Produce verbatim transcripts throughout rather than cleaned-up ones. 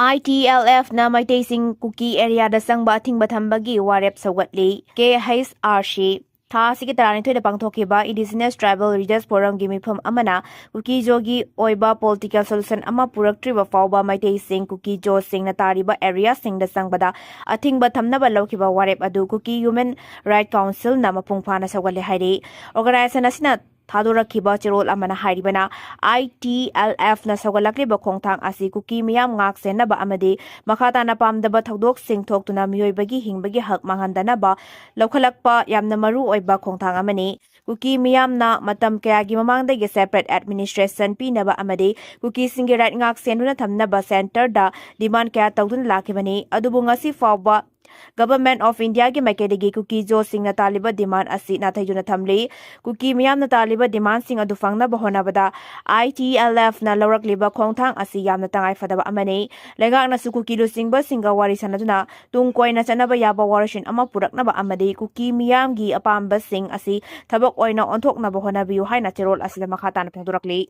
ITLFꯅ ꯃꯩꯇꯩꯁꯤꯡ ꯀꯨꯀꯤ ꯑꯦꯔꯤꯌꯥꯗ ꯆꯪꯕ ꯑꯊꯤꯡꯕ ꯊꯝꯕꯒꯤ ꯋꯥꯔꯦꯞ ꯁꯧꯒꯠꯂꯤ꯫ KHRC ꯊꯥ ꯑꯁꯤꯒꯤ ꯇꯔꯥꯅꯤꯊꯣꯏꯗ ꯄꯥꯡꯊꯣꯛꯈꯤꯕ Indigenous Tribal Leaders Forumꯒꯤ ꯃꯤꯐꯝ ꯑꯃꯅ ꯀꯨꯀꯤ ꯖꯣꯒꯤ ꯑꯣꯏꯕ political solution ꯑꯃ ꯄꯨꯔꯛꯇ꯭ꯔꯤꯕ ꯐꯥꯎꯕ ꯃꯩꯇꯩꯁꯤꯡ ꯀꯨꯀꯤ ꯖꯣꯁꯤꯡꯅ ꯇꯥꯔꯤꯕ ꯑꯦꯔꯤꯌꯥꯁꯤꯡꯗ ꯆꯪꯕꯗ ꯑꯊꯤꯡꯕ ꯊꯝꯅꯕ ꯂꯧꯈꯤꯕ ꯋꯥꯔꯦꯞ ꯑꯗꯨ ꯀꯨꯀꯤ Human Right Councilꯅ ꯃꯄꯨꯡ ꯐꯥꯅ ꯁꯧꯒꯠꯂꯦ ꯍꯥꯏꯔꯤ꯫ Organisation ꯑꯁꯤꯅ ꯊꯥꯗꯣꯔꯛꯈꯤꯕ ꯆꯦꯔꯣꯜ ꯑꯃꯅ ꯍꯥꯏꯔꯤꯕꯅ, ITLFꯅ ꯁꯧꯒꯠꯂꯛꯂꯤꯕ ꯈꯣꯡꯊꯥꯡ ꯑꯁꯤ ꯀꯨꯀꯤ ꯃꯤꯌꯥꯝ ꯉꯥꯛ ꯁꯦꯟꯅꯕ ꯑꯃꯗꯤ ꯃꯈꯥ ꯇꯥꯅ ꯄꯥꯝꯗꯕ ꯊꯧꯗꯣꯛꯁꯤꯡ ꯊꯣꯛꯇꯨꯅ ꯃꯤꯑꯣꯏꯕꯒꯤ ꯍꯤꯡꯕꯒꯤ ꯍꯛ ꯃꯥꯡꯍꯟꯗꯅꯕ ꯂꯧꯈꯠꯂꯛꯄ ꯌꯥꯝꯅ ꯃꯔꯨ ꯑꯣꯏꯕ ꯈꯣꯡꯊꯥꯡ ꯑꯃꯅꯤ꯫ ꯀꯨꯀꯤ ꯃꯤꯌꯥꯝꯅ ꯃꯇꯝ ꯀꯌꯥꯒꯤ ꯃꯃꯥꯡꯗꯒꯤ separate administration ꯄꯤꯅꯕ ꯑꯃꯗꯤ ꯀꯨꯀꯤꯁꯤꯡꯒꯤ right ꯉꯥꯛ ꯁꯦꯟꯗꯨꯅ ꯊꯝꯅꯕ centreꯗ demand ꯀꯌꯥ ꯇꯧꯗꯨꯅ ꯂꯥꯛꯈꯤꯕꯅꯤ꯫ ꯑꯗꯨꯕꯨ ꯉꯁꯤ ꯐꯥꯎꯕ Government of Indiaꯒꯤ ꯃꯥꯏꯀꯩꯗꯒꯤ ꯀꯨꯀꯤ ꯖꯣꯁꯤꯡꯅ ꯇꯥꯜꯂꯤꯕ demand ꯑꯁꯤ ꯅꯥꯊꯩꯗꯨꯅ ꯊꯝꯂꯤ꯫ ꯀꯨꯀꯤ ꯃꯤꯌꯥꯝꯅ ꯇꯥꯜꯂꯤꯕ demandꯁꯤꯡ ꯑꯗꯨ ꯐꯪꯅꯕ ꯍꯣꯠꯅꯕꯗ ITLFꯅ ꯂꯧꯔꯛꯂꯤꯕ ꯈꯣꯡꯊꯥꯡ ꯑꯁꯤ ꯌꯥꯝꯅ ꯇꯉꯥꯏꯐꯗꯕ ꯑꯃꯅꯤ꯫ ꯂꯩꯉꯥꯛꯅꯁꯨ ꯀꯨꯀꯤ ꯂꯨꯆꯤꯡꯕꯁꯤꯡꯒ ꯋꯥꯔꯤ ꯁꯥꯟꯅꯗꯨꯅ ꯇꯨꯡ ꯀꯣꯏꯅ ꯆꯠꯅꯕ ꯌꯥꯕ ꯋꯥꯔꯣꯏꯁꯤꯟ ꯑꯃ ꯄꯨꯔꯛꯅꯕ ꯑꯃꯗꯤ ꯀꯨꯀꯤ ꯃꯤꯌꯥꯝꯒꯤ ꯑꯄꯥꯝꯕꯁꯤꯡ ꯑꯁꯤ ꯊꯕꯛ ꯑꯣꯏꯅ ꯑꯣꯟꯊꯣꯛꯅꯕ ꯍꯣꯠꯅꯕꯤꯌꯨ ꯍꯥꯏꯅ ꯆꯦꯔꯣꯜ ꯑꯁꯤꯗ ꯃꯈꯥ ꯇꯥꯅ ꯐꯣꯡꯗꯣꯔꯛꯂꯤ꯫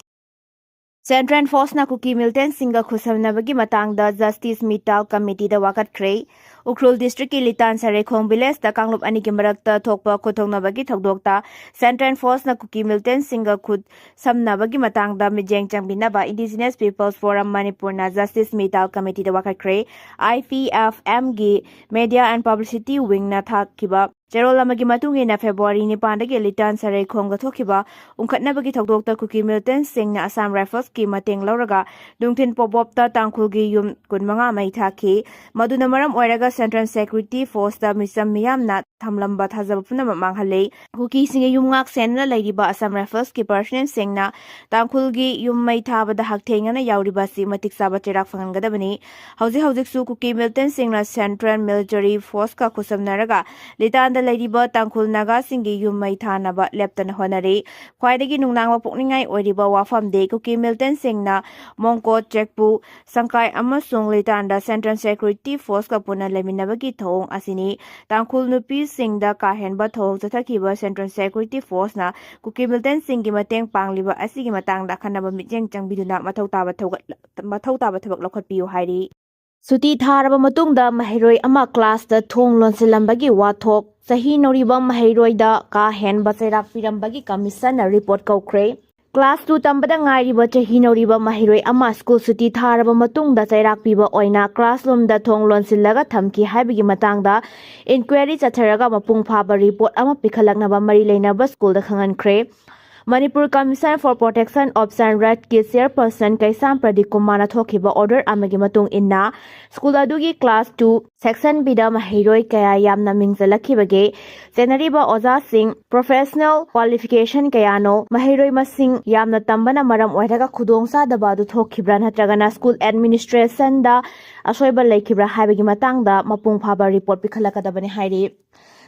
Central Forceꯅ ꯀꯨꯀꯤ militantꯁꯤꯡꯒ ꯈꯨꯠꯁꯝꯅꯕꯒꯤ ꯃꯇꯥꯡꯗ Justice Mittal Committeeꯗ ꯋꯥꯀꯠꯈ꯭ꯔꯦ꯫ ꯎꯈ꯭ꯔꯨꯜ districtꯀꯤ ꯂꯤꯇꯥꯟ ꯁꯔꯩꯈꯣꯡ villageꯇ ꯀꯥꯡꯂꯨꯞ ꯑꯅꯤꯒꯤ ꯃꯔꯛꯇ ꯊꯣꯛꯄ ꯈꯨꯠꯊꯣꯛꯅꯕꯒꯤ ꯊꯧꯗꯣꯛꯇ Central Forceꯅ ꯀꯨꯀꯤ militantꯁꯤꯡꯒ ꯈꯨꯠ ꯁꯝꯅꯕꯒꯤ ꯃꯇꯥꯡꯗ ꯃꯤꯠꯌꯦꯡ ꯆꯪꯕꯤꯅꯕ Indigenous Peoples Forum ꯃꯅꯤꯄꯨꯔꯅ Justice Mittal Committeeꯗ ꯋꯥꯀꯠꯈ꯭ꯔꯦ꯫ IPFMꯒꯤ Media and Publicity Wingꯅ ꯊꯥꯈꯤꯕ ꯆꯦꯔꯣꯜ ꯑꯃꯒꯤ ꯃꯇꯨꯡ ꯏꯟꯅ, February ꯅꯤꯄꯥꯟꯗꯒꯤ ꯂꯤꯇꯥꯟ ꯁꯔꯩꯈꯣꯡꯗ ꯊꯣꯛꯈꯤꯕ ꯎꯪꯈꯠꯅꯕꯒꯤ ꯊꯧꯗꯣꯛꯇ ꯀꯨꯀꯤ militantꯁꯤꯡꯅ Assam Riflesꯀꯤ ꯃꯇꯦꯡ ꯂꯧꯔꯒ ꯅꯨꯡꯊꯤꯟ ꯄꯣꯕꯣꯞꯇ ꯇꯥꯡꯈꯨꯜꯒꯤ ꯌꯨꯝ ꯀꯨꯟꯃꯉꯥ ꯃꯩ ꯊꯥꯈꯤ꯫ ꯃꯗꯨꯅ ꯃꯔꯝ ꯑꯣꯏꯔꯒ Central Security Forceꯇ ꯃꯤꯆꯝ ꯃꯤꯌꯥꯝꯅ ꯊꯝꯂꯝꯕ ꯊꯥꯖꯕ ꯄꯨꯝꯅꯃꯛ ꯃꯥꯡꯍꯜꯂꯦ꯫ ꯀꯨꯀꯤꯁꯤꯡꯒꯤ ꯌꯨꯝ ꯉꯥꯛ ꯁꯦꯟꯗꯨꯅ ꯂꯩꯔꯤꯕ Assam Riflesꯀꯤ personnelꯁꯤꯡꯅ ꯇꯥꯡꯈꯨꯜꯒꯤ ꯌꯨꯝ ꯃꯩ ꯊꯥꯕꯗ ꯍꯛꯊꯦꯡꯅꯅ ꯌꯥꯎꯔꯤꯕ ꯑꯁꯤ ꯃꯇꯤꯛ ꯆꯥꯕ ꯆꯩꯔꯥꯛ ꯐꯪꯍꯟꯒꯗꯕꯅꯤ꯫ ꯍꯧꯖꯤꯛ ꯍꯧꯖꯤꯛꯁꯨ ꯀꯨꯀꯤ militantꯁꯤꯡꯅ Central Military Forceꯀ ꯈꯨꯠꯁꯝꯅꯔꯒ ꯂꯤꯇꯥꯟꯗ ꯂꯩꯔꯤꯕ ꯇꯥꯡꯈꯨꯜ ꯅꯥꯒꯥꯁꯤꯡꯒꯤ ꯌꯨꯝ ꯃꯩ ꯊꯥꯅꯕ ꯂꯦꯞꯇꯅ ꯍꯣꯠꯅꯔꯤ꯫ ꯈ꯭ꯋꯥꯏꯗꯒꯤ ꯅꯨꯡꯅꯥꯡꯕ ꯄꯨꯛꯅꯤꯡꯉꯥꯏ ꯑꯣꯏꯔꯤꯕ ꯋꯥꯐꯝꯗꯤ ꯀꯨꯀꯤ militantꯁꯤꯡꯅ ꯃꯣꯡꯀꯣꯠ, ꯆꯦꯛꯄꯨ, ꯁꯪꯀꯥꯏ ꯑꯃꯁꯨꯡ ꯂꯤꯇꯥꯟꯗ Central Security Forceꯀ ꯄꯨꯟꯅ ꯂꯩꯃꯤꯟꯅꯕꯒꯤ ꯊꯧꯑꯣꯡ ꯑꯁꯤꯅꯤ꯫ ꯇꯥꯡꯈꯨꯜ ꯅꯨꯄꯤꯁꯤꯡꯗ ꯀꯥ ꯍꯦꯟꯕ ꯊꯧꯑꯣꯡ ꯆꯠꯊꯈꯤꯕ Central Security Forceꯅ ꯀꯨꯀꯤ militantꯁꯤꯡꯒꯤ ꯃꯇꯦꯡ ꯄꯥꯡꯂꯤꯕ ꯑꯁꯤꯒꯤ ꯃꯇꯥꯡꯗ ꯑꯈꯟꯅꯕ ꯃꯤꯠꯌꯦꯡ ꯆꯪꯕꯤꯗꯨꯅ ꯃꯊꯧ ꯇꯥꯕ ꯊꯧꯒꯠ-, ꯃꯊꯧ ꯇꯥꯕ ꯊꯕꯛ ꯂꯧꯈꯠꯄꯤꯌꯨ ꯍꯥꯏꯔꯤ꯫ ꯁꯨꯇꯤ ꯊꯥꯔꯕ ꯃꯇꯨꯡꯗ ꯃꯍꯩꯔꯣꯏ ꯑꯃ ꯀ꯭ꯂꯥꯁꯇ ꯊꯣꯡ ꯂꯣꯟꯁꯤꯜꯂꯝꯕꯒꯤ ꯋꯥꯊꯣꯛ, ꯆꯍꯤ ꯅꯧꯔꯤꯕ ꯃꯍꯩꯔꯣꯏꯗ ꯀꯥ ꯍꯦꯟꯕ ꯆꯩꯔꯥꯛ ꯄꯤꯔꯝꯕꯒꯤ ꯀꯃꯤꯁꯟꯅ ꯔꯤꯄꯣꯔꯠ ꯀꯧꯈ꯭ꯔꯦ꯫ ꯀ꯭ꯂꯥꯁ ꯇꯨ ꯇꯝꯕꯗ ꯉꯥꯏꯔꯤꯕ ꯆꯍꯤ ꯅꯧꯔꯤꯕ ꯃꯍꯩꯔꯣꯏ ꯑꯃ ꯁ꯭ꯀꯨꯜ ꯁꯨꯇꯤ ꯊꯥꯔꯕ ꯃꯇꯨꯡꯗ ꯆꯩꯔꯥꯛ ꯄꯤꯕ ꯑꯣꯏꯅ ꯀ꯭ꯂꯥꯁꯔꯨꯝꯗ ꯊꯣꯡ ꯂꯣꯟꯁꯤꯜꯂꯒ ꯊꯝꯈꯤ ꯍꯥꯏꯕꯒꯤ ꯃꯇꯥꯡꯗ ꯏꯟꯀ꯭ꯋꯥꯏꯔꯤ ꯆꯠꯊꯔꯒ ꯃꯄꯨꯡ ꯐꯥꯕ ꯔꯤꯄꯣꯔꯠ ꯑꯃ ꯄꯤꯈꯠꯂꯛꯅꯕ ꯃꯔꯤ ꯂꯩꯅꯕ ꯁ꯭ꯀꯨꯜꯗ ꯈꯪꯍꯟꯈ꯭ꯔꯦ꯫ Manipur Commission for Protection of Child Rights ꯀꯤ ꯆꯤꯌꯔꯄꯔꯁꯟ ꯀꯩꯁꯥꯝ ꯄ꯭ꯔꯗꯤꯞ ꯀꯨꯃꯥꯔꯅ ꯊꯣꯛꯈꯤꯕ ꯑꯣꯔꯗꯔ ꯑꯃꯒꯤ ꯃꯇꯨꯡ ꯏꯟꯅ, ꯁ꯭ꯀꯨꯜ ꯑꯗꯨꯒꯤ ꯀ꯭ꯂꯥꯁ ꯇꯨ ꯁꯦꯛꯁꯟ ꯕꯤꯗ ꯃꯍꯩꯔꯣꯏ ꯀꯌꯥ ꯌꯥꯝꯅ ꯃꯤꯡ ꯆꯜꯂꯛꯈꯤꯕꯒꯦ? ꯆꯦꯟꯅꯔꯤꯕ ꯑꯣꯖꯥꯁꯤꯡ ꯄ꯭ꯔꯣꯐꯦꯁꯅꯦꯜ ꯀ꯭ꯋꯥꯂꯤꯐꯤꯀꯦꯁꯟ ꯀꯌꯥꯅꯣ? ꯃꯍꯩꯔꯣꯏ ꯃꯁꯤꯡ ꯌꯥꯝꯅ ꯇꯝꯕꯅ ꯃꯔꯝ ꯑꯣꯏꯔꯒ ꯈꯨꯗꯣꯡꯆꯥꯗꯕ ꯑꯗꯨ ꯊꯣꯛꯈꯤꯕ꯭ꯔꯥ, ꯅꯠꯇ꯭ꯔꯒꯅ ꯁ꯭ꯀꯨꯜ ꯑꯦꯗꯃꯤꯅꯤꯁꯇ꯭ꯔꯦꯁꯟꯗ ꯑꯁꯣꯏꯕ ꯂꯩꯈꯤꯕ꯭ꯔꯥ ꯍꯥꯏꯕꯒꯤ ꯃꯇꯥꯡꯗ ꯃꯄꯨꯡ ꯐꯥꯕ ꯔꯤꯄꯣꯔꯠ ꯄꯤꯈꯠꯂꯛꯀꯗꯕꯅꯤ ꯍꯥꯏꯔꯤ꯫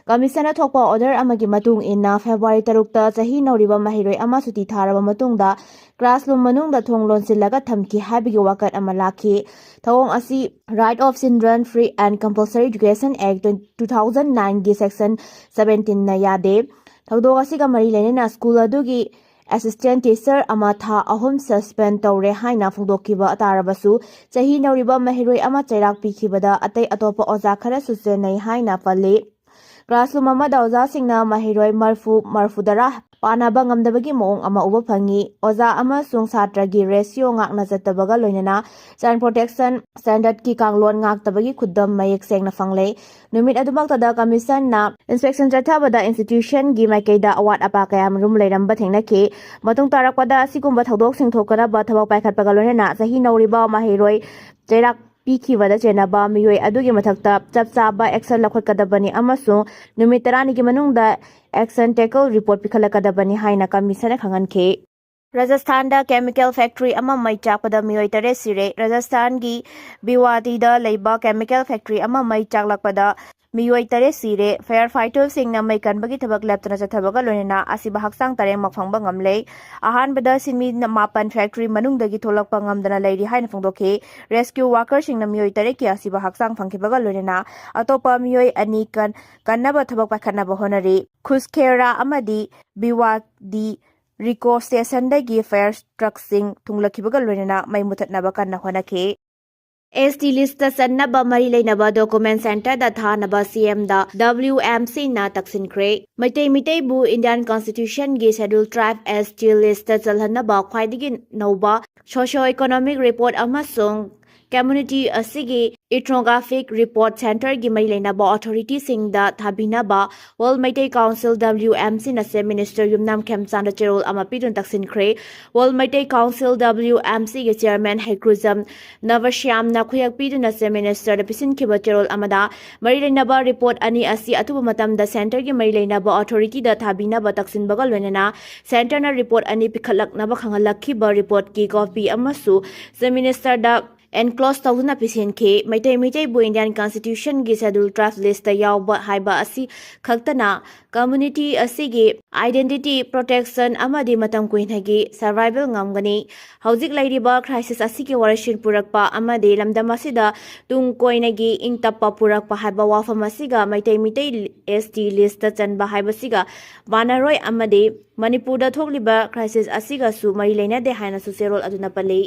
ꯀꯃꯤꯁꯟꯅ ꯊꯣꯛꯄ ꯑꯣꯔꯗꯔ ꯑꯃꯒꯤ ꯃꯇꯨꯡ ꯏꯟꯅ, ꯐꯦꯕ꯭ꯔꯨꯋꯥꯔꯤ ꯇꯔꯨꯛꯇ ꯆꯍꯤ ꯅꯧꯔꯤꯕ ꯃꯍꯩꯔꯣꯏ ꯑꯃ ꯁꯨꯇꯤ ꯊꯥꯔꯕ ꯃꯇꯨꯡꯗ ꯀ꯭ꯂꯥꯁꯔꯨꯝ ꯃꯅꯨꯡꯗ ꯊꯣꯡ ꯂꯣꯟꯁꯤꯜꯂꯒ ꯊꯝꯈꯤ ꯍꯥꯏꯕꯒꯤ ꯋꯥꯀꯠ ꯑꯃ ꯂꯥꯛꯈꯤ꯫ ꯊꯧꯑꯣꯡ ꯑꯁꯤ Right of Children Free and Compulsory Education Act two thousand nine ꯒꯤ ꯁꯦꯛꯁꯟ ꯁꯕꯦꯟꯇꯤꯟꯅ ꯌꯥꯗꯦ꯫ ꯊꯧꯗꯣꯛ ꯑꯁꯤꯒ ꯃꯔꯤ ꯂꯩꯅꯅ ꯁ꯭ꯀꯨꯜ ꯑꯗꯨꯒꯤ ꯑꯦꯁꯤꯁꯇꯦꯟ ꯇꯤꯆꯔ ꯑꯃ ꯊꯥ ꯑꯍꯨꯝ ꯁꯁꯄꯦꯟ ꯇꯧꯔꯦ ꯍꯥꯏꯅ ꯐꯣꯡꯗꯣꯛꯈꯤꯕ ꯇꯥꯔꯕꯁꯨ, ꯆꯍꯤ ꯅꯧꯔꯤꯕ ꯃꯍꯩꯔꯣꯏ ꯑꯃ ꯆꯩꯔꯥꯛ ꯄꯤꯈꯤꯕꯗ ꯑꯇꯩ ꯑꯇꯣꯞꯄ ꯑꯣꯖꯥ ꯈꯔꯁꯨ ꯆꯦꯟꯅꯩ ꯍꯥꯏꯅ ꯄꯜꯂꯤ꯫ ꯀ꯭ꯂꯥꯁꯔꯨꯝ ꯑꯃꯗ ꯑꯣꯖꯥꯁꯤꯡꯅ ꯃꯍꯩꯔꯣꯏ ꯃꯔꯐꯨ, ꯃꯔꯐꯨꯇꯔꯥ ꯄꯥꯅꯕ ꯉꯝꯗꯕꯒꯤ ꯃꯑꯣꯡ ꯑꯃ ꯎꯕ ꯐꯪꯉꯤ꯫ ꯑꯣꯖꯥ ꯑꯃꯁꯨꯡ ꯁꯥꯇ꯭ꯔꯒꯤ ꯔꯦꯁꯤꯑꯣ ꯉꯥꯛꯅ ꯆꯠꯇꯕꯒ ꯂꯣꯏꯅꯅ ꯆꯥꯏꯜ ꯄ꯭ꯔꯣꯇꯦꯛꯁꯟ ꯁ꯭ꯇꯦꯟꯗꯔꯗꯀꯤ ꯀꯥꯡꯂꯣꯟ ꯉꯥꯛꯇꯕꯒꯤ ꯈꯨꯗꯝ ꯃꯌꯦꯛ ꯁꯦꯡꯅ ꯐꯪꯂꯦ꯫ ꯅꯨꯃꯤꯠ ꯑꯗꯨꯃꯛꯇꯗ ꯀꯃꯤꯁꯟꯅ ꯏꯟꯁꯄꯦꯛꯁꯟ ꯆꯠꯊꯕꯗ ꯏꯟꯁꯇꯤꯇ꯭ꯌꯨꯁꯟꯒꯤ ꯃꯥꯏꯀꯩꯗ ꯑꯋꯥꯠ ꯑꯄꯥ ꯀꯌꯥꯃꯔꯨꯝ ꯂꯩꯔꯝꯕ ꯊꯦꯡꯅꯈꯤ꯫ ꯃꯇꯨꯡ ꯇꯥꯔꯛꯄꯗ ꯑꯁꯤꯒꯨꯝꯕ ꯊꯧꯗꯣꯛꯁꯤꯡ ꯊꯣꯛꯇꯅꯕ ꯊꯕꯛ ꯄꯥꯏꯈꯠꯄꯒ ꯂꯣꯏꯅꯅ ꯆꯍꯤ ꯅꯧꯔꯤꯕ ꯃꯍꯩꯔꯣꯏ ꯆꯩꯔꯥꯛ ꯄꯤꯈꯤꯕꯗ ꯆꯦꯟꯅꯕ ꯃꯤꯑꯣꯏ ꯑꯗꯨꯒꯤ ꯃꯊꯛꯇ ꯆꯞ ꯆꯥꯕ ꯑꯦꯛꯁꯟ ꯂꯧꯈꯠꯀꯗꯕꯅꯤ ꯑꯃꯁꯨꯡ ꯅꯨꯃꯤꯠ ꯇꯔꯥꯅꯤꯒꯤ ꯃꯅꯨꯡꯗ ꯑꯦꯛꯁꯟ ꯇꯦꯀꯜ ꯔꯤꯄꯣꯔꯠ ꯄꯤꯈꯠꯂꯛꯀꯗꯕꯅꯤ ꯍꯥꯏꯅ ꯀꯃꯤꯁꯟꯅ ꯈꯪꯍꯟꯈꯤ꯫ ꯔꯥꯖꯁꯊꯥꯟꯗ ꯀꯦꯃꯤꯀꯦꯜ ꯐꯦꯛꯇꯔꯤ ꯑꯃ ꯃꯩ ꯆꯥꯛꯄꯗ ꯃꯤꯑꯣꯏ ꯇꯔꯦꯠ ꯁꯤꯔꯦ꯫ ꯔꯥꯖꯁꯊꯥꯟꯒꯤ ꯕꯤꯋꯥꯗꯤꯗ ꯂꯩꯕ ꯀꯦꯃꯤꯀꯦꯜ ꯐꯦꯛꯇꯔꯤ ꯑꯃ ꯃꯩ ꯆꯥꯛꯂꯛꯄꯗ ꯃꯤꯑꯣꯏ ꯇꯔꯦꯠ ꯁꯤꯔꯦ꯫ ꯐꯥꯌꯔ ꯐꯥꯏꯇꯔꯁꯤꯡꯅ ꯃꯩ ꯀꯟꯕꯒꯤ ꯊꯕꯛ ꯂꯦꯞꯇꯅ ꯆꯠꯊꯕꯒ ꯂꯣꯏꯅꯅ ꯑꯁꯤꯕ ꯍꯛꯆꯥꯡ ꯇꯔꯦꯡꯃꯛ ꯐꯪꯕ ꯉꯝꯂꯦ꯫ ꯑꯍꯥꯟꯕꯗ ꯁꯤꯟꯃꯤ ꯃꯥꯄꯟ ꯐꯦꯛꯇꯔꯤ ꯃꯅꯨꯡꯗꯒꯤ ꯊꯣꯛꯂꯛꯄ ꯉꯝꯗꯅ ꯂꯩꯔꯤ ꯍꯥꯏꯅ ꯐꯣꯡꯗꯣꯛꯈꯤ꯫ ꯔꯦꯁꯀ꯭ꯌꯨ ꯋꯥꯀꯔꯁꯤꯡꯅ ꯃꯤꯑꯣꯏ ꯇꯔꯦꯠꯀꯤ ꯑꯁꯤꯕ ꯍꯛꯆꯥꯡ ꯐꯪꯈꯤꯕꯒ ꯂꯣꯏꯅꯅ ꯑꯇꯣꯞꯄ ꯃꯤꯑꯣꯏ ꯑꯅꯤ ꯀꯟ-, ꯀꯟꯅꯕ ꯊꯕꯛ ꯄꯥꯏꯈꯠꯅꯕ ꯍꯣꯠꯅꯔꯤ꯫ ꯈꯨꯁꯈꯦꯔꯥ ꯑꯃꯗꯤ ꯕꯤꯋꯥꯗꯤ ꯔꯤꯀꯣ ꯁ꯭ꯇꯦꯁꯟꯗꯒꯤ ꯐꯥꯌꯔ ꯇ꯭ꯔꯛꯁꯤꯡ ꯊꯨꯡꯂꯈꯤꯕꯒ ꯂꯣꯏꯅꯅ ꯃꯩ ꯃꯨꯊꯠꯅꯕ ꯀꯟꯅ ꯍꯣꯠꯅꯈꯤ꯫ ꯑꯦꯁ ꯇꯤ ꯂꯤꯁꯇ ꯆꯟꯅꯕ ꯃꯔꯤ ꯂꯩꯅꯕ ꯗꯣꯀꯨꯃꯦꯟ ꯁꯦꯟꯇꯔꯗ ꯊꯥꯅꯕ ꯁꯤ ꯑꯦꯝꯗ ꯗꯕ꯭ꯂꯤꯌꯨ ꯑꯦꯝ ꯁꯤꯅ ꯇꯛꯁꯤꯟꯈ꯭ꯔꯦ꯫ ꯃꯩꯇꯩ ꯃꯤꯇꯩꯕꯨ ꯏꯟꯗꯤꯌꯥꯟ ꯀꯟꯁꯇꯤꯇ꯭ꯌꯨꯁꯟꯒꯤ ꯁꯦꯗ꯭ꯌꯨꯜ ꯇ꯭ꯔꯥꯏꯕ ꯑꯦꯁ ꯇꯤ ꯂꯤꯁꯇ ꯆꯜꯍꯟꯅꯕ ꯈ꯭ꯋꯥꯏꯗꯒꯤ ꯅꯧꯕ ꯁꯣꯁꯤꯌꯣ ꯏꯀꯣꯅꯣꯃꯤꯛ ꯔꯤꯄꯣꯔꯠ ꯑꯃꯁꯨꯡ ꯀꯝꯃ꯭ꯌꯨꯅꯤꯇꯤ ꯑꯁꯤꯒꯤ ꯏꯊ꯭ꯅꯣꯒ꯭ꯔꯥꯐꯤꯛ ꯔꯤꯄꯣꯔꯠ ꯁꯦꯟꯇꯔꯒꯤ ꯃꯔꯤ ꯂꯩꯅꯕ ꯑꯣꯊꯣꯔꯤꯇꯤꯁꯤꯡꯗ ꯊꯥꯕꯤꯅꯕ ꯋꯥꯔꯜ ꯃꯩꯇꯩ ꯀꯥꯎꯟꯁꯤꯜ, ꯗꯕ꯭ꯂꯤꯌꯨ ꯑꯦꯝ ꯁꯤꯅ ꯆꯤꯐ ꯃꯤꯅꯤꯁꯇꯔ ꯌꯨꯝꯅꯥꯝ ꯈꯦꯝꯆꯥꯟꯗ ꯆꯦꯔꯣꯜ ꯑꯃ ꯄꯤꯗꯨꯅ ꯇꯛꯁꯤꯟꯈ꯭ꯔꯦ꯫ ꯋꯥꯔꯜ ꯃꯩꯇꯩ ꯀꯥꯎꯟꯁꯤꯜ, ꯗꯕ꯭ꯂꯤꯌꯨ ꯑꯦꯝ ꯁꯤꯒꯤ ꯆꯤꯌꯔꯃꯦꯟ ꯍꯩꯀ꯭ꯔꯨꯖꯝ ꯅꯕꯁ꯭ꯌꯥꯝꯅ ꯈꯨꯌꯦꯛ ꯄꯤꯗꯨꯅ ꯆꯤꯐ ꯃꯤꯅꯤꯁꯇꯔꯗ ꯄꯤꯁꯤꯟꯈꯤꯕ ꯆꯦꯔꯣꯜ ꯑꯃꯗ, ꯃꯔꯤ ꯂꯩꯅꯕ ꯔꯤꯄꯣꯔꯠ ꯑꯅꯤ ꯑꯁꯤ ꯑꯊꯨꯕ ꯃꯇꯝꯗ ꯁꯦꯟꯇꯔꯒꯤ ꯃꯔꯤ ꯂꯩꯅꯕ ꯑꯣꯊꯣꯔꯤꯇꯤꯗ ꯊꯥꯕꯤꯅꯕ ꯇꯛꯁꯤꯟꯕꯒ ꯂꯣꯏꯅꯅ ꯁꯦꯟꯇꯔꯅ ꯔꯤꯄꯣꯔꯠ ꯑꯅꯤ ꯄꯤꯈꯠꯂꯛꯅꯕ ꯈꯪꯍꯜꯂꯛꯈꯤꯕ ꯔꯤꯄꯣꯔꯠꯀꯤ ꯀꯣꯄꯤ ꯑꯃꯁꯨ ꯆꯤꯐ ꯃꯤꯅꯤꯁꯇꯔꯗ ꯑꯦꯟꯀ꯭ꯂꯣꯖ ꯇꯧꯗꯨꯅ ꯄꯤꯁꯤꯟꯈꯤ꯫ ꯃꯩꯇꯩ ꯃꯤꯇꯩꯕꯨ ꯏꯟꯗꯤꯌꯥꯟ ꯀꯟꯁꯇꯤꯇ꯭ꯌꯨꯁꯟꯒꯤ ꯁꯦꯗ꯭ꯌꯨꯜ ꯇ꯭ꯔꯥꯏꯕ ꯂꯤꯁꯇ ꯌꯥꯎꯕ ꯍꯥꯏꯕ ꯑꯁꯤ ꯈꯛꯇꯅ ꯀꯝꯃ꯭ꯌꯨꯅꯤꯇꯤ ꯑꯁꯤꯒꯤ ꯑꯥꯏꯗꯦꯟꯇꯤꯇꯤ ꯄ꯭ꯔꯣꯇꯦꯛꯁꯟ ꯑꯃꯗꯤ ꯃꯇꯝ ꯀꯨꯏꯅꯒꯤ ꯁꯔꯚꯥꯏꯚꯦꯜ ꯉꯝꯒꯅꯤ꯫ ꯍꯧꯖꯤꯛ ꯂꯩꯔꯤꯕ ꯀ꯭ꯔꯥꯏꯁꯤꯁ ꯑꯁꯤꯒꯤ ꯋꯥꯔꯦꯞꯁꯤꯟ ꯄꯨꯔꯛꯄ ꯑꯃꯗꯤ ꯂꯝꯗꯝ ꯑꯁꯤꯗ ꯇꯨꯡ ꯀꯣꯏꯅꯒꯤ ꯏꯪ ꯇꯞꯄ ꯄꯨꯔꯛꯄ ꯍꯥꯏꯕ ꯋꯥꯐꯝ ꯑꯁꯤꯒ ꯃꯩꯇꯩ ꯃꯤꯇꯩ ꯑꯦꯁ ꯇꯤ ꯂꯤꯁꯇ ꯆꯟꯕ ꯍꯥꯏꯕꯁꯤꯒ ꯃꯥꯟꯅꯔꯣꯏ ꯑꯃꯗꯤ ꯃꯅꯤꯄꯨꯔꯗ ꯊꯣꯛꯂꯤꯕ ꯀ꯭ꯔꯥꯏꯁꯤꯁ ꯑꯁꯤꯒꯁꯨ ꯃꯔꯤ ꯂꯩꯅꯗꯦ ꯍꯥꯏꯅꯁꯨ ꯆꯦꯔꯣꯜ ꯑꯗꯨꯅ ꯄꯜꯂꯤ꯫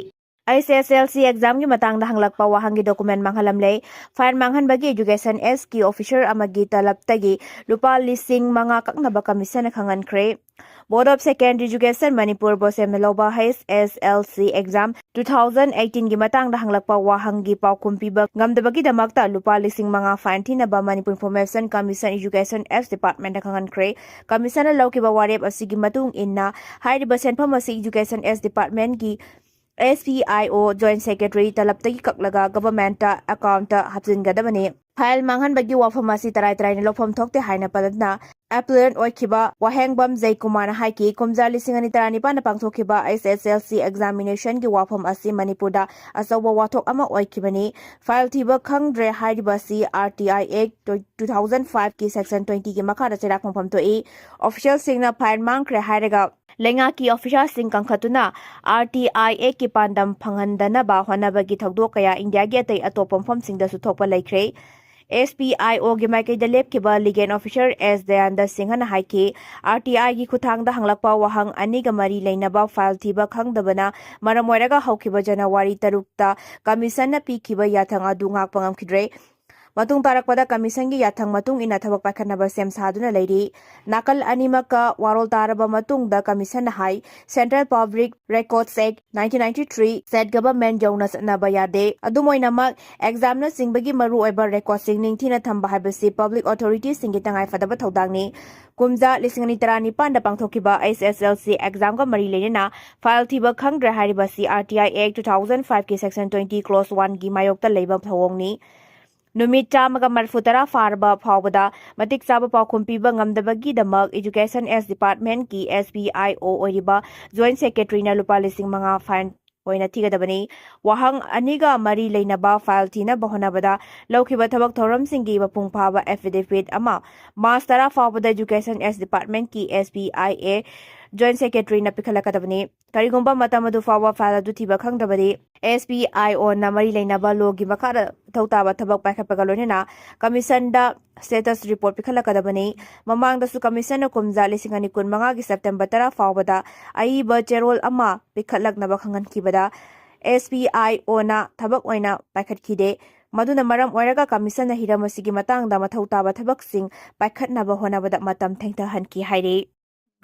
ꯑꯩꯆ ꯑꯦꯁ ꯑꯦꯜ ꯁꯤ ꯑꯦꯛꯖꯥꯝꯒꯤ ꯃꯇꯥꯡꯗ ꯍꯪꯂꯛꯄ ꯋꯥꯍꯪꯒꯤ ꯗꯣꯀꯨꯃꯦꯟ ꯃꯥꯡꯍꯜꯂꯝꯂꯦ꯫ ꯐꯥꯏꯟ ꯃꯥꯡꯍꯟꯕꯒꯤ ꯑꯦꯖꯨꯀꯦꯁꯟ ꯑꯦꯁꯀꯤ ꯑꯣꯐꯤꯁꯔ ꯑꯃꯒꯤ ꯇꯂꯕꯇꯒꯤ ꯂꯨꯄꯥ ꯂꯤꯁꯤꯡ ꯃꯉꯥ ꯀꯛꯅꯕ ꯀꯃꯤꯁꯟꯅ ꯈꯪꯍꯟꯈ꯭ꯔꯦ꯫ Board of secondary education Manipur, ꯕꯣꯁꯦꯝꯅ ꯂꯧꯕ H S L C exam two thousand ꯑꯩꯠꯇꯤꯟꯒꯤ ꯃꯇꯥꯡꯗ ꯍꯪꯂꯛꯄ ꯋꯥꯍꯪꯒꯤ ꯄꯥꯎꯈꯨꯝ ꯄꯤꯕ ꯉꯝꯗꯕꯒꯤꯗꯃꯛꯇ ꯂꯨꯄꯥ ꯂꯤꯁꯤꯡ ꯃꯉꯥ ꯐꯥꯏꯟ ꯊꯤꯅꯕ ꯃꯅꯤꯄꯨꯔ ꯏꯟꯐꯣꯔꯃꯦꯁꯟ ꯀꯃꯤꯁꯟ ꯑꯦꯖꯨꯀꯦꯁꯟ ꯑꯦꯁ ꯗꯤꯄꯥꯔꯠꯃꯦꯟꯗ ꯈꯪꯍꯟꯈ꯭ꯔꯦ꯫ ꯀꯃꯤꯁꯟꯅ ꯂꯧꯈꯤꯕ ꯋꯥꯔꯦꯞ ꯑꯁꯤꯒꯤ ꯃꯇꯨꯡ ꯏꯟꯅ ꯍꯥꯏꯔꯤꯕ ꯁꯦꯟꯐꯝ ꯑꯁꯤ ꯑꯦꯖꯨꯀꯦꯁꯟ ꯑꯦꯁ ꯗꯤꯄꯥꯔꯠꯃꯦꯟꯒꯤ S P I O joint secretary ꯇꯂꯕꯇꯒꯤ ꯀꯛꯂꯒ ꯒꯚꯔꯟꯃꯦꯟꯠꯇ ꯑꯦꯀꯥꯎꯟꯠꯇ ꯍꯥꯞꯆꯤꯟꯒꯗꯕꯅꯤ꯫ ꯐꯥꯏꯜ ꯃꯥꯡꯍꯟꯕꯒꯤ ꯋꯥꯐꯝ ꯑꯁꯤ ꯇꯔꯥꯏ ꯇꯔꯥꯏꯅ ꯂꯧꯐꯝ ꯊꯣꯛꯇꯦ ꯍꯥꯏꯅ ꯄꯜꯂꯗꯨꯅ ꯑꯦꯄꯤꯂꯦꯟꯠ ꯑꯣꯏꯈꯤꯕ ꯋꯥꯍꯦꯡꯕꯝ ꯖꯩꯀꯨꯃꯥꯔꯅ ꯍꯥꯏꯈꯤ꯫ ꯀꯨꯝꯖꯥ ꯂꯤꯁꯤꯡ ꯑꯅꯤ ꯇꯔꯥꯅꯤꯄꯥꯟꯗ ꯄꯥꯡꯊꯣꯛꯈꯤꯕ ꯑꯩꯆ ꯑꯦꯁ ꯑꯦꯜ ꯁꯤ ꯑꯦꯛꯖꯥꯃꯤꯅꯦꯁꯟꯒꯤ ꯋꯥꯐꯝ ꯑꯁꯤ ꯃꯅꯤꯄꯨꯔꯗ ꯑꯆꯧꯕ ꯋꯥꯊꯣꯛ ꯑꯃ ꯑꯣꯏꯈꯤꯕꯅꯤ꯫ ꯐꯥꯏꯜ ꯊꯤꯕ ꯈꯪꯗ꯭ꯔꯦ ꯍꯥꯏꯔꯤꯕ ꯑꯁꯤ ꯑꯥꯔ ꯇꯤ ꯑꯥꯏ ꯑꯦꯛ ꯇꯨ ꯊꯥꯎꯖꯟ ꯐꯥꯏꯚꯀꯤ ꯁꯦꯛꯁꯟ ꯇ꯭ꯋꯦꯟꯇꯤꯒꯤ ꯃꯈꯥꯗ ꯆꯩꯔꯥꯛ ꯐꯪꯐꯝ ꯊꯣꯛꯏ꯫ ꯑꯣꯐꯤꯁꯤꯌꯦꯜꯁꯤꯡꯅ ꯐꯥꯏꯜ ꯃꯥꯡꯈ꯭ꯔꯦ ꯍꯥꯏꯔꯒ ꯂꯩꯉꯥꯛꯀꯤ ꯑꯣꯐꯤꯁꯥꯔꯁꯤꯡ ꯀꯟꯈꯠꯇꯨꯅ ꯑꯥꯔ ꯇꯤ ꯑꯥꯏ ꯑꯦꯛꯀꯤ ꯄꯥꯟꯗꯝ ꯐꯪꯍꯟꯗꯅꯕ ꯍꯣꯠꯅꯕꯒꯤ ꯊꯧꯗꯣꯛ ꯀꯌꯥ ꯏꯟꯗꯤꯌꯥꯒꯤ ꯑꯇꯩ ꯑꯇꯣꯞꯄ ꯃꯐꯝꯁꯤꯡꯗꯁꯨ ꯊꯣꯛꯄ ꯂꯩꯈ꯭ꯔꯦ꯫ ꯑꯦꯁ ꯄꯤ ꯑꯥꯏ ꯑꯣꯒꯤ ꯃꯥꯏꯀꯩꯗ ꯂꯦꯞꯈꯤꯕ ꯂꯤꯒꯦꯜ ꯑꯣꯐꯤꯁꯥꯔ ꯑꯦꯁ ꯗꯌꯥꯟꯗ ꯁꯤꯡꯍꯅ ꯍꯥꯏꯈꯤ, ꯑꯥꯔ ꯇꯤ ꯑꯥꯏꯒꯤ ꯈꯨꯠꯊꯥꯡꯗ ꯍꯪꯂꯛꯄ ꯋꯥꯍꯪ ꯑꯅꯤꯒ ꯃꯔꯤ ꯂꯩꯅꯕ ꯐꯥꯏꯜ ꯊꯤꯕ ꯈꯪꯗꯕꯅ ꯃꯔꯝ ꯑꯣꯏꯔꯒ ꯍꯧꯈꯤꯕ ꯖꯅꯋꯥꯔꯤ ꯇꯔꯨꯛꯇ ꯀꯃꯤꯁꯟꯅ ꯄꯤꯈꯤꯕ ꯌꯥꯊꯪ ꯑꯗꯨ ꯉꯥꯛꯄ ꯉꯝꯈꯤꯗ꯭ꯔꯦ꯫ ꯃꯇꯨꯡ ꯇꯥꯔꯛꯄꯗ ꯀꯃꯤꯁꯟꯒꯤ ꯌꯥꯊꯪ ꯃꯇꯨꯡ ꯏꯟꯅ ꯊꯕꯛ ꯄꯥꯏꯈꯠꯅꯕ ꯁꯦꯝ ꯁꯥꯗꯨꯅ ꯂꯩꯔꯤ꯫ ꯅꯥꯀꯜ ꯑꯅꯤꯃꯛꯀ ꯋꯥꯔꯣꯜ ꯇꯥꯔꯕ ꯃꯇꯨꯡꯗ ꯀꯃꯤꯁꯟꯅ ꯍꯥꯏ, Central Public Records Act nineteen ninety-three, state government ꯌꯧꯅ ꯆꯠꯅꯕ ꯌꯥꯗꯦ꯫ ꯑꯗꯨꯝ ꯑꯣꯏꯅꯃꯛ, ꯑꯦꯛꯖꯥꯝꯅꯆꯤꯡꯕꯒꯤ ꯃꯔꯨꯑꯣꯏꯕ ꯔꯦꯀꯣꯔꯗꯁꯤꯡ ꯅꯤꯡꯊꯤꯅ ꯊꯝꯕ ꯍꯥꯏꯕꯁꯤ ꯄꯕ꯭ꯂꯤꯛ ꯑꯣꯊꯣꯔꯤꯇꯤꯁꯤꯡꯒꯤ ꯇꯉꯥꯏꯐꯗꯕ ꯊꯧꯗꯥꯡꯅꯤ꯫ ꯀꯨꯝꯖꯥ ꯂꯤꯁꯤꯡ ꯑꯅꯤ ꯇꯔꯥꯅꯤꯄꯥꯟꯗ ꯄꯥꯡꯊꯣꯛꯈꯤꯕ ꯑꯩꯆ ꯑꯦꯁ ꯑꯦꯜ ꯁꯤ ꯑꯦꯛꯖꯥꯝꯒ ꯃꯔꯤ ꯂꯩꯅꯅ ꯐꯥꯏꯜ ꯊꯤꯕ ꯈꯪꯗ꯭ꯔꯦ ꯍꯥꯏꯔꯤꯕꯁꯤ R T I Act two thousand five ꯀꯤ section twenty clause one ꯒꯤ ꯃꯥꯌꯣꯛꯇ ꯂꯩꯕ ꯊꯧꯑꯣꯡꯅꯤ꯫ ꯅꯨꯃꯤꯠ ꯆꯥꯝꯃꯒ ꯃꯔꯤꯐꯨ ꯇꯔꯥ ꯐꯥꯔꯕ ꯐꯥꯎꯕꯗ ꯃꯇꯤꯛ ꯆꯥꯕ ꯄꯥꯎꯈꯨꯝ ꯄꯤꯕ ꯉꯝꯗꯕꯒꯤꯗꯃꯛ Education S Department ꯀꯤ S P I O ꯑꯣꯏꯔꯤꯕ Joint Secretary ꯅ ꯂꯨꯄꯥ ꯂꯤꯁꯤꯡ ꯃꯉꯥ fine ꯑꯣꯏꯅ ꯊꯤꯒꯗꯕꯅꯤ꯫ ꯋꯥꯍꯪ ꯑꯅꯤꯒ ꯃꯔꯤ ꯂꯩꯅꯕ ꯐꯥꯏꯜ ꯊꯤꯅꯕ ꯍꯣꯠꯅꯕꯗ ꯂꯧꯈꯤꯕ ꯊꯕꯛ ꯊꯧꯔꯝꯁꯤꯡꯒꯤ ꯃꯄꯨꯡ ꯐꯥꯕ affidavit ꯑꯃ ꯃꯥꯔꯆ ꯇꯔꯥ ꯐꯥꯎꯕꯗ Education S Department ꯀꯤ S P I A Joint Secretary ꯅ ꯄꯤꯈꯠꯂꯛꯀꯗꯕꯅꯤ꯫ ꯀꯔꯤꯒꯨꯝꯕ ꯃꯇꯝ ꯑꯗꯨ ꯐꯥꯎꯕ ꯐꯥꯏꯜ ꯑꯗꯨ ꯊꯤꯕ ꯈꯪꯗ꯭ꯔꯕꯗꯤ, S P I O ꯅ ꯃꯔꯤ ꯂꯩꯅꯕ ꯂꯣꯒꯤ ꯃꯈꯥꯗ ꯃꯊꯧ ꯇꯥꯕ ꯊꯕꯛ ꯄꯥꯏꯈꯠꯄꯒ ꯂꯣꯏꯅꯅ ꯀꯃꯤꯁꯟꯗ status report ꯄꯤꯈꯠꯂꯛꯀꯗꯕꯅꯤ꯫ ꯃꯃꯥꯡꯗꯁꯨ ꯀꯃꯤꯁꯟꯅ ꯀꯨꯝꯖꯥ ꯂꯤꯁꯤꯡ ꯑꯅꯤ ꯀꯨꯟꯃꯉꯥꯒꯤ ꯁꯦꯞꯇꯦꯝꯕꯔ ꯇꯔꯥ ꯐꯥꯎꯕꯗ ꯑꯏꯕ ꯆꯦꯔꯣꯜ ꯑꯃ ꯄꯤꯈꯠꯂꯛꯅꯕ ꯈꯪꯍꯟꯈꯤꯕꯗ, S P I O ꯅ ꯊꯕꯛ ꯑꯣꯏꯅ ꯄꯥꯏꯈꯠꯈꯤꯗꯦ꯫ ꯃꯗꯨꯅ ꯃꯔꯝ ꯑꯣꯏꯔꯒ ꯀꯃꯤꯁꯟꯅ ꯍꯤꯔꯝ ꯑꯁꯤꯒꯤ ꯃꯇꯥꯡꯗ ꯃꯊꯧ ꯇꯥꯕ ꯊꯕꯛꯁꯤꯡ ꯄꯥꯏꯈꯠꯅꯕ ꯍꯣꯠꯅꯕꯗ ꯃꯇꯝ ꯊꯦꯡꯊꯍꯟꯈꯤ ꯍꯥꯏꯔꯤ꯫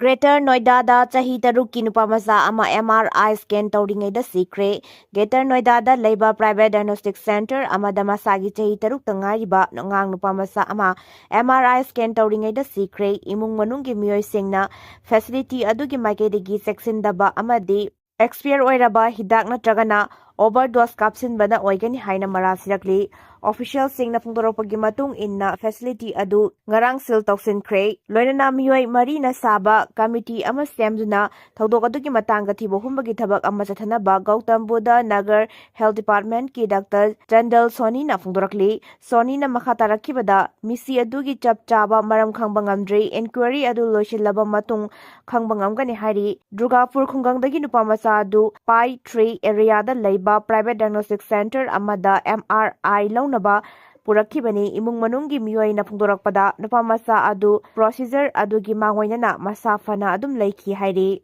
Greater Noida ꯗ ꯆꯍꯤ ꯇꯔꯨꯛꯀꯤ ꯅꯨꯄꯥ ꯃꯆꯥ ꯑꯃ M R I scan ꯇꯧꯔꯤꯉꯩꯗ ꯁꯤꯈ꯭ꯔꯦ꯫ Greater Noida ꯗ ꯂꯩꯕ private diagnostic center ꯑꯃꯗ ꯃꯁꯥꯒꯤ ꯆꯍꯤ ꯇꯔꯨꯛꯇ ꯉꯥꯏꯔꯤꯕ ꯑꯉꯥꯡ ꯅꯨꯄꯥ ꯃꯆꯥ ꯑꯃ M R I scan ꯇꯧꯔꯤꯉꯩꯗ ꯁꯤꯈ꯭ꯔꯦ꯫ ꯏꯃꯨꯡ ꯃꯅꯨꯡꯒꯤ ꯃꯤꯑꯣꯏꯁꯤꯡꯅ facility ꯑꯗꯨꯒꯤ ꯃꯥꯏꯀꯩꯗꯒꯤ ꯆꯦꯛꯁꯤꯟꯗꯕ ꯑꯃꯗꯤ expire ꯑꯣꯏꯔꯕ ꯍꯤꯗꯥꯛ ꯅꯠꯇ꯭ꯔꯒꯅ overdose ꯀꯥꯞꯁꯤꯟꯕꯅ ꯑꯣꯏꯒꯅꯤ ꯍꯥꯏꯅ ꯃꯔꯥꯜ ꯁꯤꯔꯛꯂꯤ꯫ Officialꯁꯤꯡꯅ ꯐꯣꯡꯗꯣꯔꯛꯄꯒꯤ ꯃꯇꯨꯡ ꯏꯟꯅ, facility ꯑꯗꯨ ꯉꯔꯥꯡ seal ꯇꯧꯁꯤꯟꯈ꯭ꯔꯦ꯫ ꯂꯣꯏꯅꯅ ꯃꯤꯑꯣꯏ ꯃꯔꯤꯅ ꯁꯥꯕ committee ꯑꯃ ꯁꯦꯝꯗꯨꯅ ꯊꯧꯗꯣꯛ ꯑꯗꯨꯒꯤ ꯃꯇꯥꯡꯗ ꯊꯤꯕ ꯍꯨꯝꯕꯒꯤ ꯊꯕꯛ ꯑꯃ ꯆꯠꯊꯅꯕ ꯒꯧꯇꯝ ꯕꯨꯙ ꯅꯒꯔ Health Departmentꯀꯤ Doctor ꯆꯟꯗꯜ ꯁꯣꯅꯤꯅ ꯐꯣꯡꯗꯣꯔꯛꯂꯤ꯫ ꯁꯣꯅꯤꯅ ꯃꯈꯥ ꯇꯥꯔꯛꯈꯤꯕꯗ, ꯃꯤꯁꯤ ꯑꯗꯨꯒꯤ ꯆꯞ ꯆꯥꯕ ꯃꯔꯝ ꯈꯪꯕ ꯉꯝꯗ꯭ꯔꯤ꯫ Inquiry ꯑꯗꯨ ꯂꯣꯏꯁꯤꯜꯂꯕ ꯃꯇꯨꯡ ꯈꯪꯕ ꯉꯝꯒꯅꯤ ꯍꯥꯏꯔꯤ꯫ ꯗꯨꯔꯒꯥꯄꯨꯔ ꯈꯨꯡꯒꯪꯗꯒꯤ ꯅꯨꯄꯥ ꯃꯆꯥ ꯑꯗꯨ Pi Three areaꯗ ꯂꯩꯕ private diagnostic center ꯑꯃꯗ M R I ꯂꯧꯅꯕ ꯄꯨꯔꯛꯈꯤꯕꯅꯤ꯫ ꯏꯃꯨꯡ ꯃꯅꯨꯡꯒꯤ ꯃꯤꯑꯣꯏꯅ ꯐꯣꯡꯗꯣꯔꯛꯄꯗ, ꯅꯨꯄꯥ ꯃꯆꯥ ꯑꯗꯨ procedure ꯑꯗꯨꯒꯤ ꯃꯥꯡꯑꯣꯏꯅꯅ ꯃꯁꯥ ꯐꯅ ꯑꯗꯨꯝ ꯂꯩꯈꯤ ꯍꯥꯏꯔꯤ꯫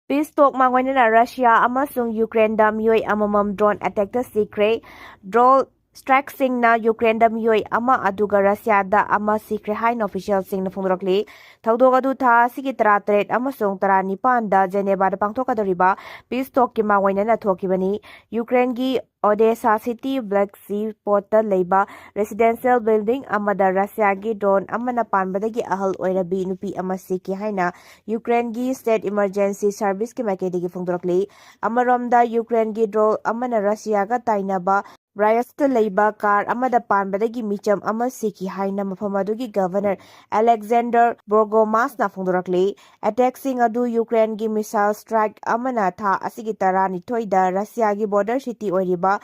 Peace talk ꯃꯥꯡꯑꯣꯏꯅꯅ ꯔꯁꯤꯌꯥ ꯑꯃꯁꯨꯡ ꯌꯨꯀ꯭ꯔꯦꯟꯗ ꯃꯤꯑꯣꯏ ꯑꯃꯃꯝ drone attackꯇ ꯁꯤꯈ꯭ꯔꯦ꯫ Drone strikeꯁꯤꯡꯅ ꯌꯨꯀ꯭ꯔꯦꯟꯗ ꯃꯤꯑꯣꯏ ꯑꯃ ꯑꯗꯨꯒ ꯔꯁꯤꯌꯥꯗ ꯑꯃ ꯁꯤꯈ꯭ꯔꯦ ꯍꯥꯏꯅ officialꯁꯤꯡꯅ ꯐꯣꯡꯗꯣꯔꯛꯂꯤ꯫ ꯊꯧꯗꯣꯛ ꯑꯗꯨ ꯊꯥ ꯑꯁꯤꯒꯤ ꯇꯔꯥꯇꯔꯦꯠ ꯑꯃꯁꯨꯡ ꯇꯔꯥꯅꯤꯄꯥꯟꯗ ꯖꯦꯅꯦꯚꯥꯗ ꯄꯥꯡꯊꯣꯛꯀꯗꯧꯔꯤꯕ Peace talkꯀꯤ ꯃꯥꯡꯑꯣꯏꯅꯅ ꯊꯣꯛꯈꯤꯕꯅꯤ꯫ ꯌꯨꯀ꯭ꯔꯦꯟꯒꯤ Odesa city Black Sea portꯇ ꯂꯩꯕ residential building ꯑꯃꯗ ꯔꯁꯤꯌꯥꯒꯤ drone ꯑꯃꯅ ꯄꯥꯟꯕꯗꯒꯤ ꯑꯍꯜ ꯑꯣꯏꯔꯕꯤ ꯅꯨꯄꯤ ꯑꯃ ꯁꯤꯈꯤ ꯍꯥꯏꯅ ꯌꯨꯀ꯭ꯔꯦꯟꯒꯤ State Emergency Serviceꯀꯤ ꯃꯥꯏꯀꯩꯗꯒꯤ ꯐꯣꯡꯗꯣꯔꯛꯂꯤ꯫ ꯑꯃꯔꯣꯝꯗ, ꯌꯨꯀ꯭ꯔꯦꯟꯒꯤ drone ꯑꯃꯅ ꯔꯁꯤꯌꯥꯒ ꯇꯥꯏꯅꯕ Bryanskꯇ ꯂꯩꯕ car ꯑꯃꯗ ꯄꯥꯟꯕꯗꯒꯤ ꯃꯤꯆꯝ ꯑꯃ ꯁꯤꯈꯤ ꯍꯥꯏꯅ ꯃꯐꯝ ꯑꯗꯨꯒꯤ Governor Alexander Burgomasꯅ ꯐꯣꯡꯗꯣꯔꯛꯂꯤ꯫ Attackꯁꯤꯡ ꯑꯗꯨ ꯌꯨꯀ꯭ꯔꯦꯟꯒꯤ missile strike ꯑꯃꯅ ꯊꯥ ꯑꯁꯤꯒꯤ ꯇꯔꯥꯅꯤꯊꯣꯏꯗ ꯔꯁꯤꯌꯥꯒꯤ border city ꯑꯣꯏꯔꯤꯕ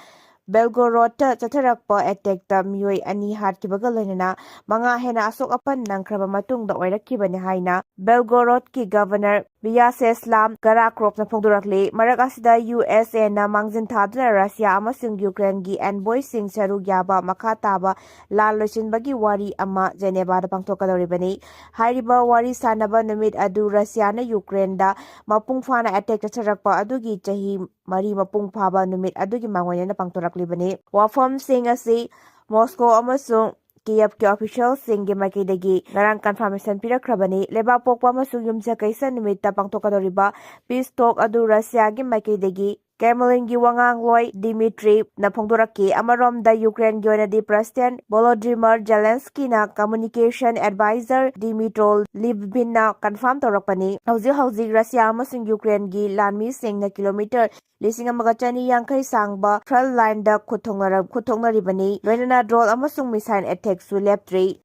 Belgorodꯇ ꯆꯠꯊꯔꯛꯄ attackꯇ ꯃꯤꯑꯣꯏ ꯑꯅꯤ ꯍꯥꯠꯈꯤꯕꯒ ꯂꯣꯏꯅꯅ ꯃꯉꯥ ꯍꯦꯟꯅ ꯑꯁꯣꯛ ꯑꯄꯟ ꯅꯪꯈ꯭ꯔꯕ ꯃꯇꯨꯡꯗ ꯑꯣꯏꯔꯛꯈꯤꯕꯅꯤ ꯍꯥꯏꯅ Belgorodꯀꯤ Governor Vyacheslav Garakhrovꯅ ꯐꯣꯡꯗꯣꯔꯛꯂꯤ꯫ ꯃꯔꯛ ꯑꯁꯤꯗ USAꯅ ꯃꯥꯡꯖꯤꯟ ꯊꯥꯗꯨꯅ ꯔꯁꯤꯌꯥ ꯑꯃꯁꯨꯡ ꯌꯨꯀ꯭ꯔꯦꯟꯒꯤ envoyꯁꯤꯡ ꯁꯔꯨꯛ ꯌꯥꯕ ꯃꯈꯥ ꯇꯥꯕ ꯂꯥꯟ ꯂꯣꯏꯁꯤꯟꯕꯒꯤ ꯋꯥꯔꯤ ꯑꯃ ꯖꯦꯅꯦꯚꯥꯗ ꯄꯥꯡꯊꯣꯛꯀꯗꯧꯔꯤꯕꯅꯤ꯫ ꯍꯥꯏꯔꯤꯕ ꯋꯥꯔꯤ ꯁꯥꯟꯅꯕ ꯅꯨꯃꯤꯠ ꯑꯗꯨ ꯔꯁꯤꯌꯥꯅ ꯌꯨꯀ꯭ꯔꯦꯟꯗ ꯃꯄꯨꯡ ꯐꯥꯅ attack ꯆꯠꯊꯔꯛꯄ ꯑꯗꯨꯒꯤ ꯆꯍꯤ ꯃꯔꯤ ꯃꯄꯨꯡ ꯐꯥꯕ ꯅꯨꯃꯤꯠ ꯑꯗꯨꯒꯤ ꯃꯥꯡꯑꯣꯏꯅꯅ ꯄꯥꯡꯊꯣꯔꯛꯂꯤꯕꯅꯤ꯫ ꯋꯥꯐꯝꯁꯤꯡ ꯑꯁꯤ Moscow ꯑꯃꯁꯨꯡ Kievꯀꯤ officialꯁꯤꯡꯒꯤ ꯃꯥꯏꯀꯩꯗꯒꯤ ꯉꯔꯥꯡ confirmation ꯄꯤꯔꯛꯈ꯭ꯔꯕꯅꯤ꯫ ꯂꯩꯕꯥꯛ ꯄꯣꯛꯄ ꯑꯃꯁꯨꯡ ꯌꯨꯝꯁꯀꯩꯁ ꯅꯨꯃꯤꯠꯇ ꯄꯥꯡꯊꯣꯛꯀꯗꯧꯔꯤꯕ Peace talk ꯑꯗꯨ ꯔꯁꯤꯌꯥꯒꯤ ꯃꯥꯏꯀꯩꯗꯒꯤ Kremlinꯒꯤ ꯋꯥꯉꯥꯡꯂꯣꯏ Dmitrieꯅ ꯐꯣꯡꯗꯣꯔꯛꯈꯤ꯫ ꯑꯃꯔꯣꯝꯗ, ꯌꯨꯀ꯭ꯔꯦꯟꯒꯤ ꯑꯣꯏꯅꯗꯤ President Volodymyr Zelenskyꯅ communication advisor Dmytro Lyubinna confirm ꯇꯧꯔꯛꯄꯅꯤ꯫ ꯍꯧꯖꯤꯛ ꯍꯧꯖꯤꯛ ꯔꯁꯤꯌꯥ ꯑꯃꯁꯨꯡ ꯌꯨꯀ꯭ꯔꯦꯟꯒꯤ ꯂꯥꯟꯃꯤꯁꯤꯡꯅ kilometre ꯂꯤꯁꯤꯡ ꯑꯃꯒ ꯆꯅꯤ ꯌꯥꯡꯈꯩ ꯁꯥꯡꯕ front lineꯗ ꯈꯨꯠ ꯊꯣꯛꯅꯔ-, ꯈꯨꯠ ꯊꯣꯛꯅꯔꯤꯕꯅꯤ꯫ ꯂꯣꯏꯅꯅ drone ꯑꯃꯁꯨꯡ missile attackꯁꯨ ꯂꯦꯞꯇ꯭ꯔꯤ꯫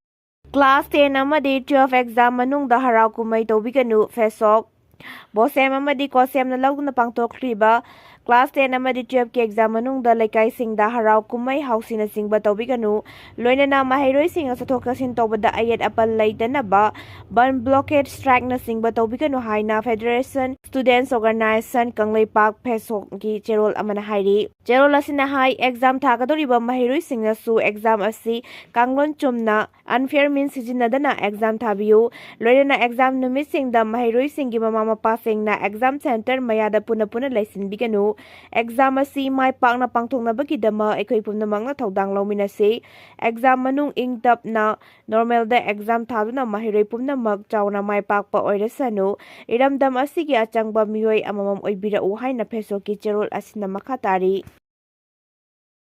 Class ten ꯑꯃꯗꯤ twelve exam ꯃꯅꯨꯡꯗ ꯍꯔꯥꯎ ꯀꯨꯝꯍꯩ ꯇꯧꯕꯤꯒꯅꯨ, ꯐꯦꯁꯣꯛ꯫ ꯕꯣꯁꯦꯝ ꯑꯃꯗꯤ ꯀꯣꯁꯦꯝꯅ ꯂꯧꯗꯨꯅ ꯄꯥꯡꯊꯣꯛꯂꯤꯕ Class ten ꯑꯃꯗꯤ twelve ꯀꯤ exam ꯃꯅꯨꯡꯗ ꯂꯩꯀꯥꯏꯁꯤꯡꯗ ꯍꯔꯥꯎ ꯀꯨꯝꯍꯩ ꯍꯥꯎꯁꯤꯅꯆꯤꯡꯕ ꯇꯧꯕꯤꯒꯅꯨ꯫ ꯂꯣꯏꯅꯅ ꯃꯍꯩꯔꯣꯏꯁꯤꯡꯅ ꯆꯠꯊꯣꯛ ꯆꯠꯁꯤꯟ ꯇꯧꯕꯗ ꯑꯌꯦꯠ ꯑꯄꯟ ꯂꯩꯇꯅꯕ ꯕꯟ blockade strike ꯅꯆꯤꯡꯕ ꯇꯧꯕꯤꯒꯅꯨ ꯍꯥꯏꯅ Federation Students Organisation ꯀꯪꯂꯩꯄꯥꯛ ꯐꯦꯁꯣꯛꯀꯤ ꯆꯦꯔꯣꯜ ꯑꯃꯅ ꯍꯥꯏꯔꯤ꯫ ꯆꯦꯔꯣꯜ ꯑꯁꯤꯅ ꯍꯥꯏ, exam ꯊꯥꯒꯗꯧꯔꯤꯕ ꯃꯍꯩꯔꯣꯏꯁꯤꯡꯅꯁꯨ exam ꯑꯁꯤ ꯀꯥꯡꯂꯣꯟ ꯆꯨꯝꯅ unfair means ꯁꯤꯖꯤꯟꯅꯗꯅ exam ꯊꯥꯕꯤꯌꯨ꯫ ꯂꯣꯏꯅꯅ exam ꯅꯨꯃꯤꯠꯁꯤꯡꯗ ꯃꯍꯩꯔꯣꯏꯁꯤꯡꯒꯤ ꯃꯃꯥ ꯃꯄꯥꯁꯤꯡꯅ exam center ꯃꯌꯥꯗ ꯄꯨꯟꯅ ꯄꯨꯟꯅ ꯂꯩꯁꯤꯟꯕꯤꯒꯅꯨ꯫ Exam ꯑꯁꯤ ꯃꯥꯏ ꯄꯥꯛꯅ ꯄꯥꯡꯊꯣꯛꯅꯕꯒꯤꯗꯃꯛ ꯑꯩꯈꯣꯏ ꯄꯨꯝꯅꯃꯛꯅ ꯊꯧꯗꯥꯡ ꯂꯧꯃꯤꯟꯅꯁꯤ꯫ Exam ꯃꯅꯨꯡ ꯏꯪ ꯇꯞꯅ normalꯗ exam ꯊꯥꯗꯨꯅ ꯃꯍꯩꯔꯣꯏ ꯄꯨꯝꯅꯃꯛ ꯆꯥꯎꯅ ꯃꯥꯏ ꯄꯥꯛꯄ ꯑꯣꯏꯔꯁꯅꯨ꯫ ꯏꯔꯝꯗꯝ ꯑꯁꯤꯒꯤ ꯑꯆꯪꯕ ꯃꯤꯑꯣꯏ ꯑꯃꯃꯝ ꯑꯣꯏꯕꯤꯔꯛꯎ ꯍꯥꯏꯅ ꯐꯦꯁꯣꯛꯀꯤ ꯆꯦꯔꯣꯜ ꯑꯁꯤꯅ ꯃꯈꯥ ꯇꯥꯔꯤ꯫